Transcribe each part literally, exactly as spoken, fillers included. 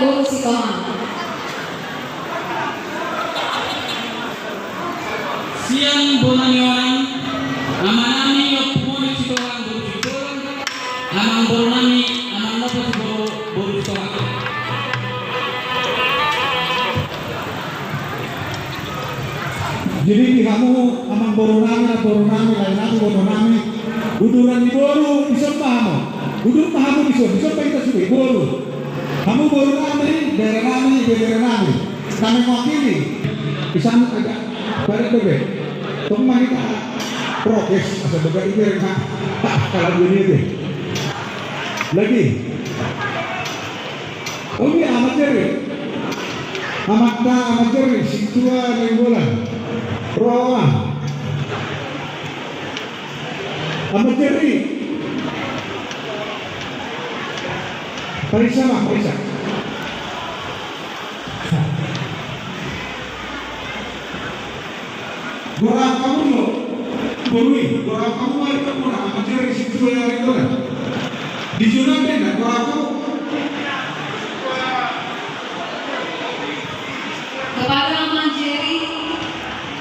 Boru Sitohang. Sian bona ni onan, amanami Ompu Monik Sitohang boru Simbolon, amangborunami, amang nopo si boru, boru Sitohang. Jadi di hamu amangborunami, namborunami, laenami, botonami, uduran ni boru, dison ma hamu. Udur ma hamu dison, dison ma hita sude, boru. Hamu borunami, berenami, beberenami. Kami mewakili. Di sana ada. Baru tu be. Tong ma hita protes, asa bagaimana. Kalau gini deh. Lagi. Oke, Amat Jerry. Amat, Amat Jerry, Sintua Nainggolan. Roa. Amat Jerry. Pariksa ma, pariksa. Gorahon hamu do. Boru i, gorahon hamu ma di hamu na, Amat Jerry Sintua Nainggolan. Di jolo be na, gorahon hamu. Kepada Amat Jerry.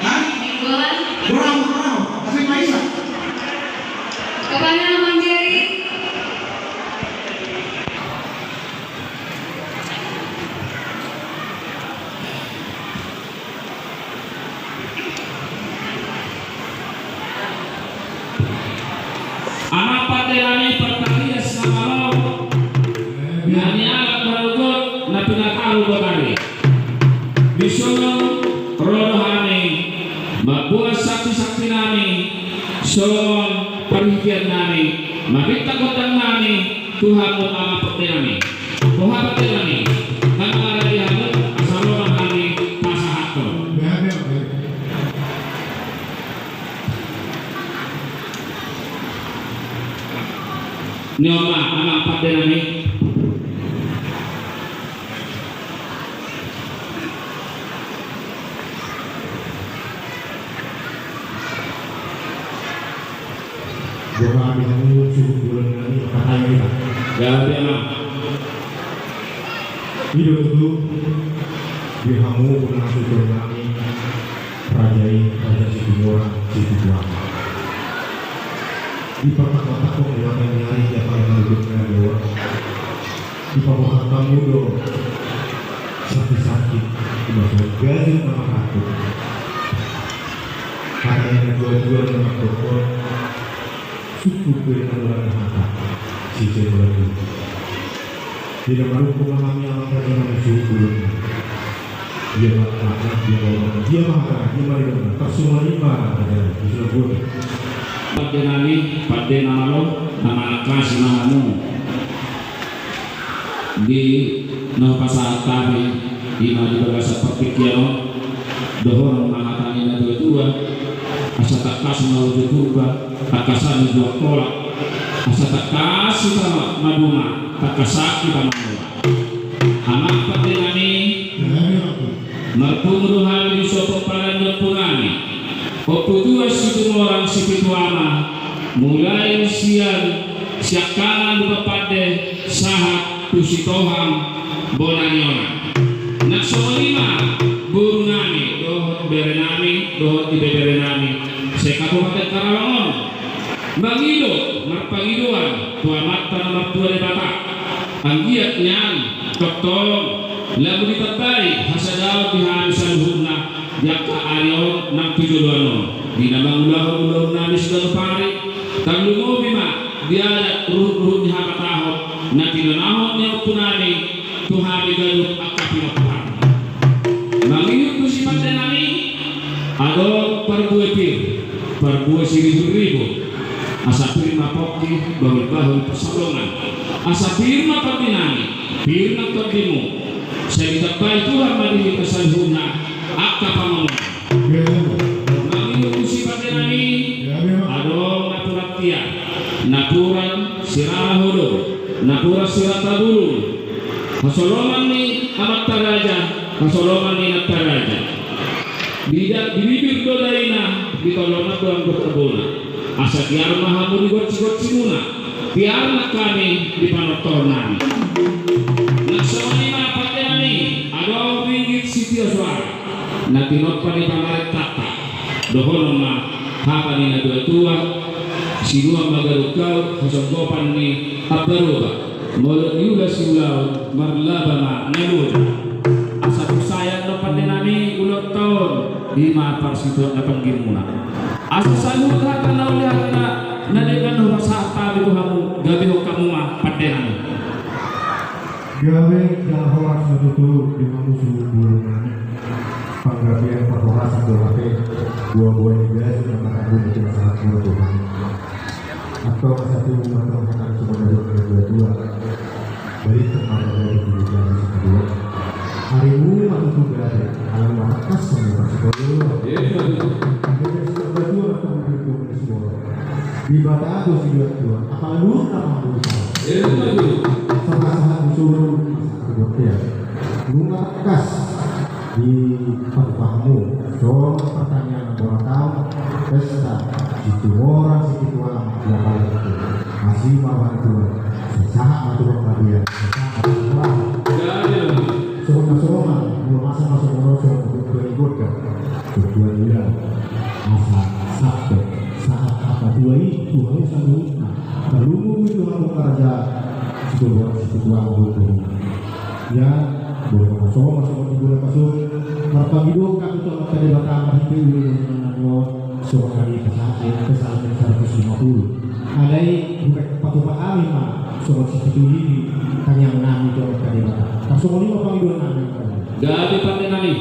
Hah? Nainggolan. Gorahon, gorahon. Asik Maisa. Kepada Amat Jerry. Amang pandenami, partalias na malo, na nialap marugot, na pinataru botari. Dison ro do hami mamboan santi-santinami, songon parhiteannami, marhite gondangnami tu hamu amang pandenami. Boha pandenami, nang maradi hamu, asa ro ma hami pasahathon. Ni on ma, amang pandenami. Boha di hamu suhut bolonnami, patai ma hita. Gabe ma. I do tutu di hamu bona suhut bolonnami, raja i, Raja Situmorang Situtu Ama. Di parmata-mata pongulatan ni ari, di apala na duduk na dewa. Dipaboa hamu do santi-santi, dimaksud gajut na mangkatut. Hata ni na tua-tua na mangkatut, sungkun pe na mula ni hata, sise mula ni. Di na marungkun ma hami amang raja na sungkun. Dia ma hata, dia ma hata, dia ma hata, dia ma hata, dia ma hata. Pandenami, pande na malo, na manangkasi ma hamu. Di na hupasahat hami, i ma di bagasan partingkian on, dohonon ma hata ni na tua-tua, asa tangkas ma uju Purba, tangkasan uju Angkola, asa tangkas hita maduma, tangkasan hita mangula. Amang pandenami, marpungu do hami di son pomparan ni ompunami, Ompu Tuan Situmorang Sipitu Ama, mulai sian siangkangan dohot pande sahat tu Sitohang bona ni onan. Nang songon i ma borunami dohot berenami dohot ibeberenami se-Kabupaten Karawang on. Mangido marpangidoan tu Amanta na martua Debata, anggiat nian tongtong laho ditambai hasadaon di hami saluhutna di angka ari on nang tu joloan on, di na mangulahon ulaonnami siganup ari, tarlumobi ma di adat ruhut-ruhut ni habatahon na tinonahon ni ompunami tu hami ganup angka pinompar. Mangihut tusi pandenami, adong parbue pir, parbue siribur-ribur, asa pir ma pongki, bahul-bahul pansalongan, asa pir ma tondinami, pir ma tondimu, sai ditambai Tuhan ma di hita saluhutna angka pangomoan. Mangihut tusi pandenami, adong napuran tiar, napuran sirara hodong, napuran sirata bulung, hasolongan ni amanta raja, hasolongan ni inanta raja. Di bibir do daina, di tolonan do anggo tabona. Asa tiar ma hamu di gonsi-gonsimuna, tiar nang hami di panortohonnami. Nang songon i ma pande Na tinompa ni pamarentanta, dohonon ma hata ni natuatua: Sinuan ma gaduk ahu, hasonggopan ni ambaroba. Molo diula siulaon, marlaba ma na loja. Asa tung sai do, pande nami, ulaonta on, i ma parsituak na panggirimuna. Asa saluhut hata na uli, hata na, na denggan do pasahat hami tu hamu, gabehon hamu ma, pande nami. Gabe jala horas ma tutu di hamu suhut boru nami. Panggabean parhorasan do hape, buah-buah ni gaji na marambun di masyarakat boru Tuhan. Antong satu, antong hata ni songon na didok ni natuatua: Barita ma gabe di gabe satu. Arimu ma tutu gabe, ala ma tangkas songon na parsikola. Iya, betul. Gabe satu, antong di gabe satu. Debata do siduaduana, apala luhut na pangguruan. Iya, betul. Sahat-sahat di solu, sahat di bontean. Nunga tangkas di patupamu, songon partangiangan bona taon, pesta Situmorang Situan, di apala itu. Asi ma bantuan, sahat ma tu panggabean, sahat ma tu panggabean. Songon na songon, molo masa na songon on, songon na songon, songon na songon. Asa sahat, sahat apa tua i, tu hamu saluhutna. Tarlumobi tu hamu raja, Situmorang Situan, hamu tu hamu. Ia, boru na songon, songon di boru na songon. Marpangidoan hami tu Amanta Debata, marhite uli ni anakna on, songon na dipasahat, pasahat seratus lima puluh. Alai, bukan patupa hami ma, songon sipitu i, tangiang nami tu Amanta Debata. Tarsongon i ma pangidoan nami. Gabe, pande nami.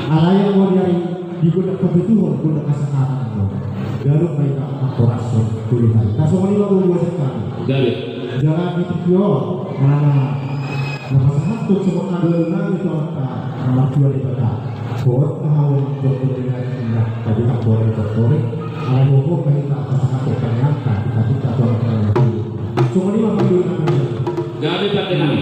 Alai anggo di ari, di gondang patutuhon, gondang hasahatan do. Gabe ma hita angkoras on, tolu hali. Tarsongon i ma boru boru sahatan. Gabe. Jala di tingki on, na, na pasahathon songon na dohonon nami tu Amanta, na martua Debata. Hot ma hamu jokjok dengan indah, tapi tak boleh kotori. Alai hohom ma hita pasahathon tangiangta, hita-hita tu Amanta. Songon i ma pangidoan nami. Gabe, pande nami.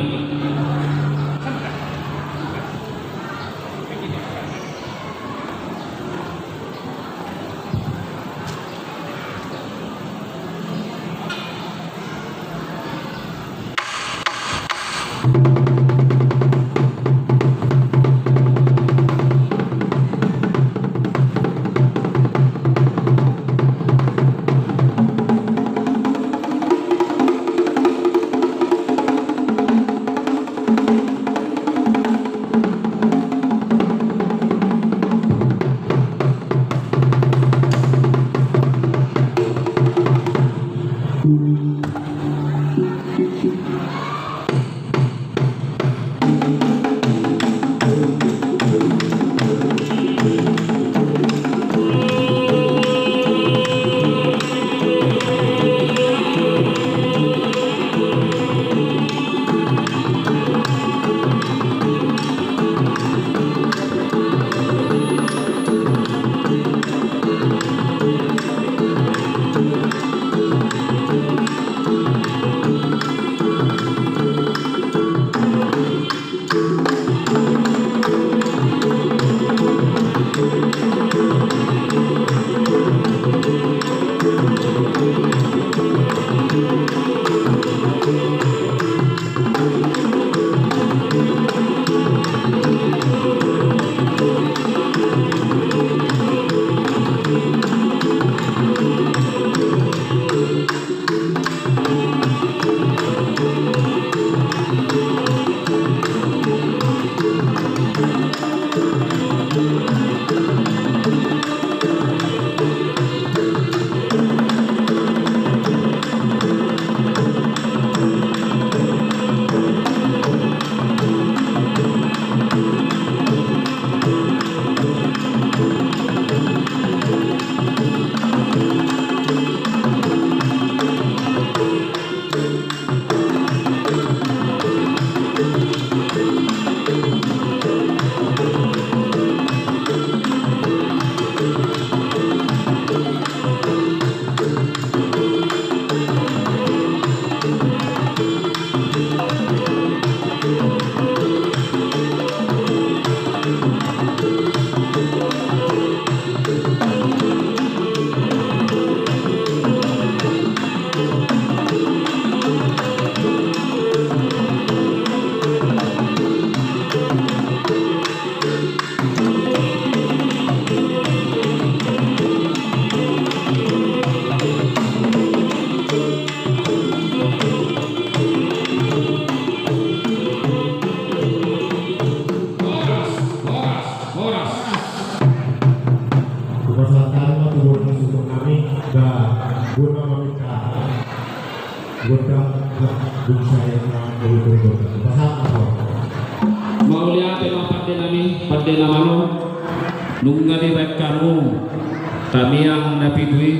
Gondang, bungsa yang orang betul-betul. Paham apa? Mauliate ma pande nami, pande na malo. Nunga dibaen hamu tamiang na pitu i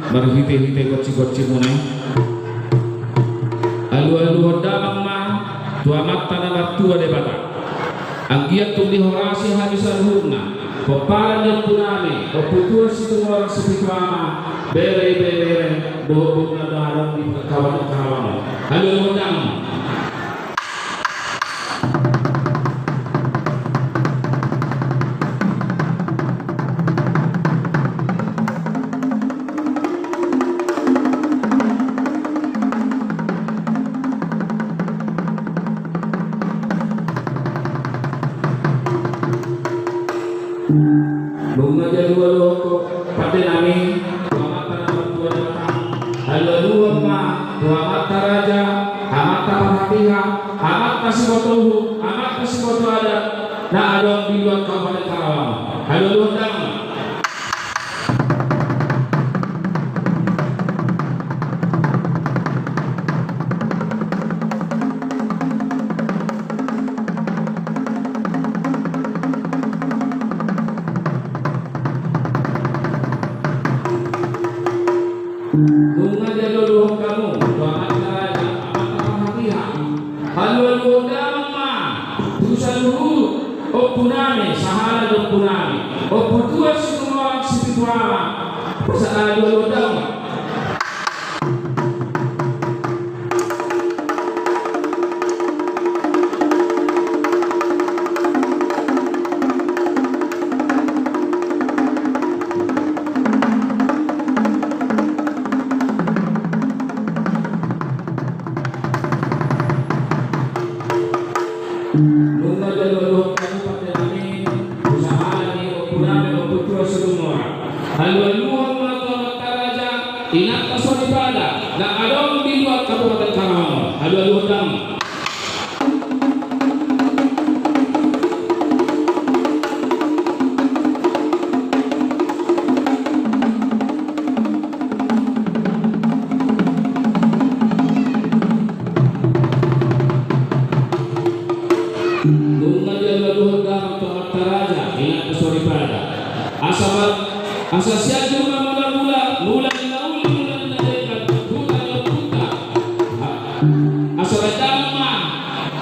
marhite-hite gonsi-gonsimuna i. Alu-aluhon damang ma tu Amanta na martua Debata. Anggiat tung dihorasi hami saluhutna, pomparan ni ompunami, Ompu Tuan Situmorang Sipitu Ama, bere ibebere, dohot boru na adong di Kabupaten Karawang. Alu-aluhon damang. Nunga dialu-aluhon pande nami tu Amanta na martua Debata. Alu-aluhon ma tu Amanta Raja, Amanta Parhatiha, Amanta Siboto Uhum, Amanta Siboto Adat na adong di luat Kabupaten Karawang. Alu-aluhon damang. Nunga dialu-aluhon hamu tu Amanta Raja, Amanta Parhatiha. Alu-aluhon damang ma tu saluhut ompunami, sahala ni ompunami, Ompu Tuan Situmorang Sipitu Ama. Alu-aluhon damang. Nunga dialu-aluhon hamu pande nami tu sahala ni ompunami, Ompu Tuan Situmorang. Alu-aluhon ma tu Amanta Raja, Inanta Soripada na adong di luat Kabupaten Karawang. Alu-aluhon damang. Nunga dialu-aluhon damang tu Amanta Raja, Inanta Soripada. Asa ma, asa sianjur ma mula-mula, mula ni na uli, mula ni na denggan, huta ni ompunta. A-, asa baen damang ma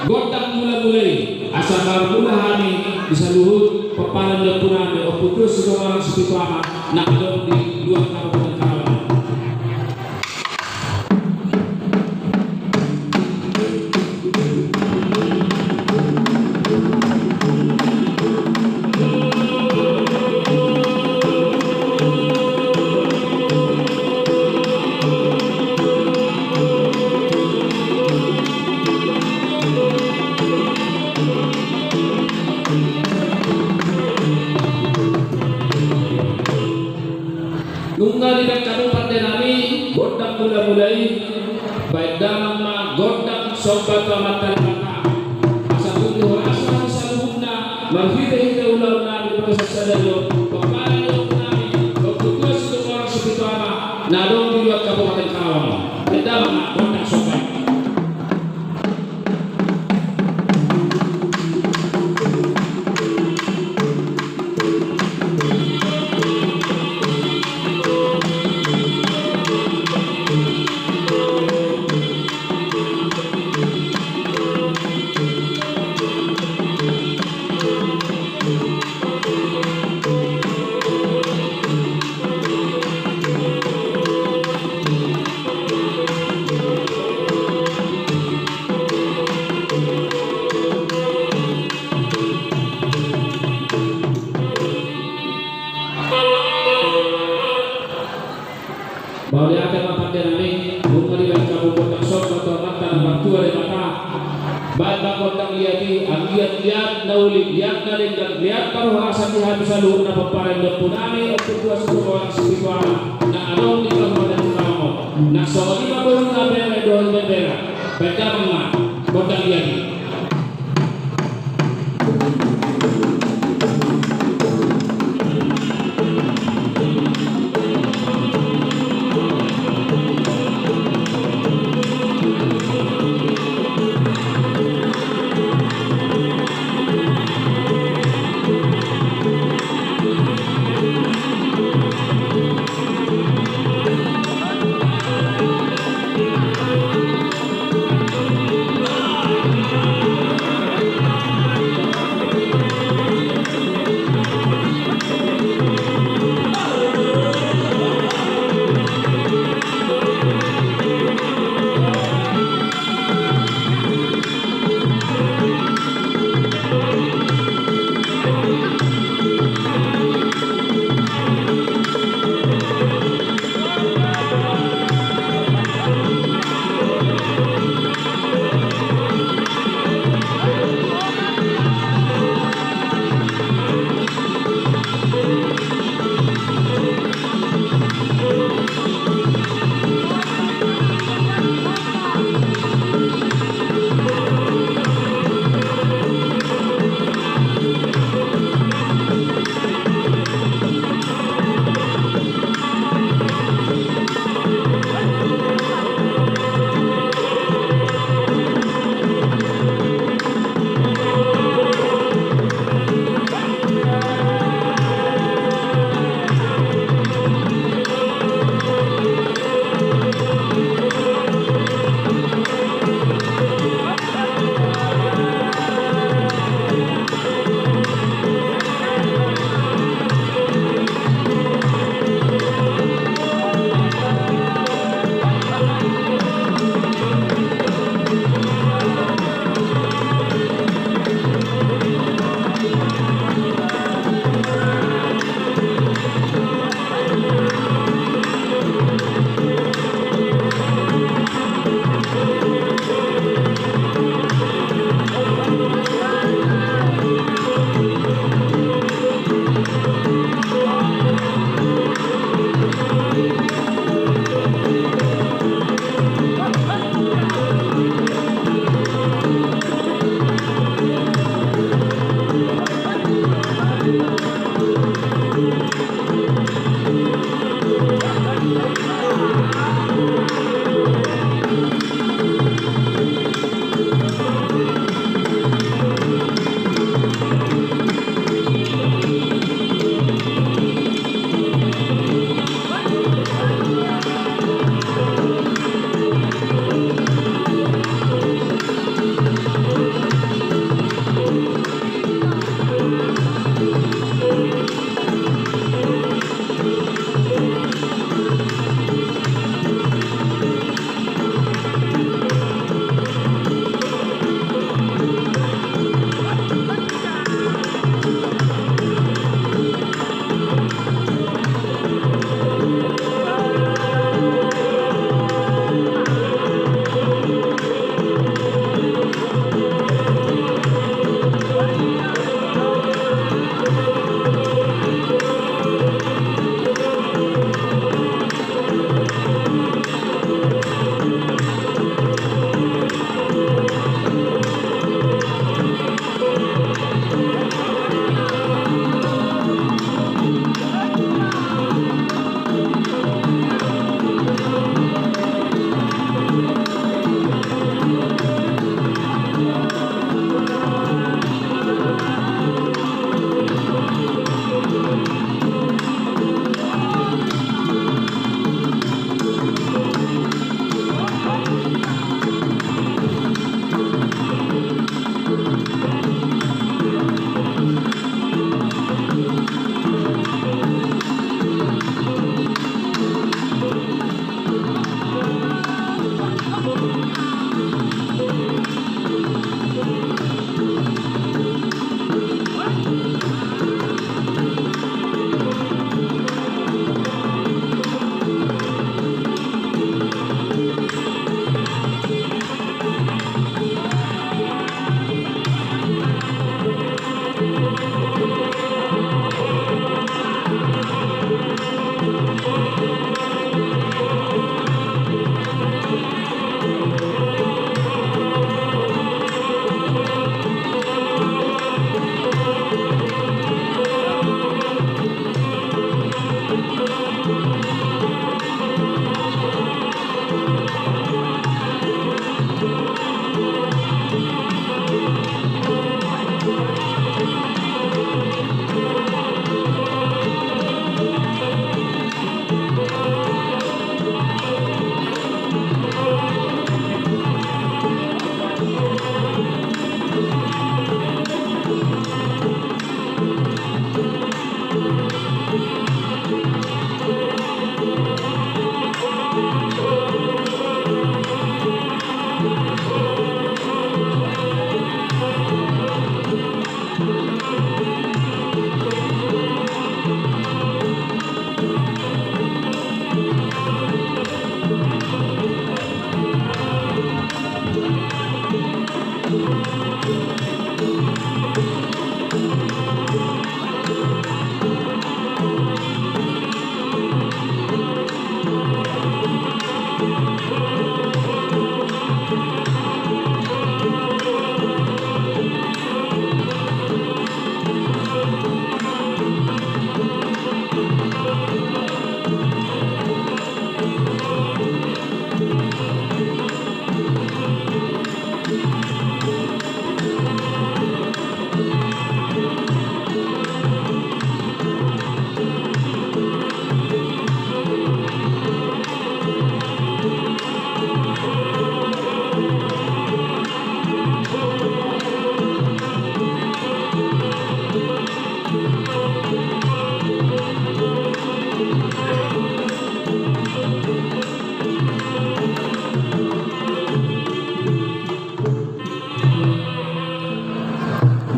gondang mula-mula i, asa marmula hami di saluhut pomparan ni ompunami, Ompu Tuan Situmorang Sipitu Ama na adong di luat Kabupaten Karawang. Nunga dibaen hamu pande nami gondang mula-mula i, baen damang ma gondang somba tu Amanta Debata. Asa tung dihorasi hami saluhutna marhite-hite ulaon nami di bagasan sadari on, pomparan ni ompunami, Ompu Tuan Situmorang Sipitu Ama na adong di luat Kabupaten Karawang. Baen damang ma gondang somba i. Mauliate ma pande nami, nunga dibaen hamu gondang somba tu Amanta na martua Debata. Baen ma gondang liat i, anggiat liat na uli, liat na denggan, liat parhorasan di hami saluhutna pomparan ni ompunami, Ompu Tuan Situmorang Sipitu Ama na adong di Kabupaten Karawang on. Na songon i ma boruna, bere dohot ibebere. Baen damang ma gondang liat i.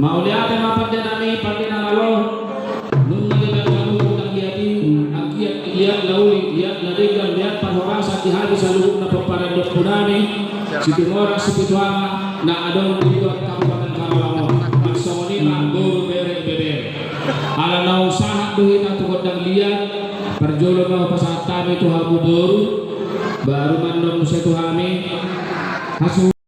Mauliate ma pande nami, pande na malo. Nunga dibahen hamu gondang liat i, anggiat liat na uli, liat na denggan, liat parhorasan di hami saluhutna pomparan ni ompu nami Situmorang Sipituama na adong di luar Kabupaten Karawang on. Marsongon i ma boru, bere, ibebere. Ala naung sahat do hita tu gondang liat, parjolo ma hupasahat hami tu hamu boru, baru mandok muse tu hami. Hasu